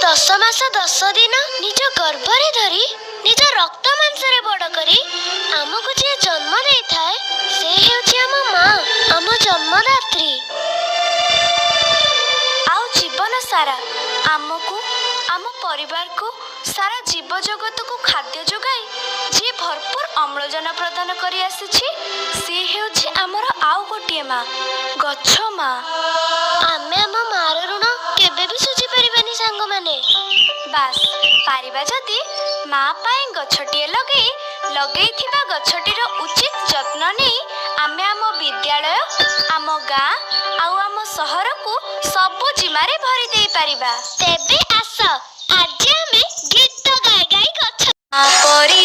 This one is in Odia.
10 ମାସ 10 ଦିନ ନିଜ ଗର୍ଭରେ ଧରି, ନିଜ ରକ୍ତ ମାଂସରେ ବଡ଼ କରି ଆମକୁ ଯିଏ ଜନ୍ମ ଦେଇଥାଏ, ସେ ହେଉଛି ଆମ ମା, ଆମ ଜନ୍ମଦାତ୍ରୀ। ଆଉ ଜୀବନ ସାରା ଆମକୁ, ଆମ ପରିବାରକୁ, ସାରା ଜୀବଜଗତକୁ ଖାଦ୍ୟ ଯୋଗାଇ ଯିଏ ଭରପୁର ଅମ୍ଳଜାନ ପ୍ରଦାନ କରି ଆସିଛି, ସିଏ ହେଉଛି ଆମର ଆଉ ଗୋଟିଏ ମା, ଗଛ ମା। ଆମେ ଆମ ମାର ଋଣ କେବେ ବି ସୁଝି ପାରିବାନି ସାଙ୍ଗମାନେ। ବାସ୍, ପାରିବା ଯଦି ମା ପାଇଁ ଗଛଟିଏ ଲଗେଇ, ଲଗେଇଥିବା ଗଛଟିର ଉଚିତ ଯତ୍ନ ନେଇ ଆମେ ଆମ ବିଦ୍ୟାଳୟ, ଆମ ଗାଁ ଆଉ ଆମ ସହରକୁ ସବୁଜିମାରେ ଭରି ଦେଇପାରିବା। ତେବେ ଆସ, ଆଜି ଆମେ ଗୀତ ଗାଇ ଗାଇ ଗଛ ପରି।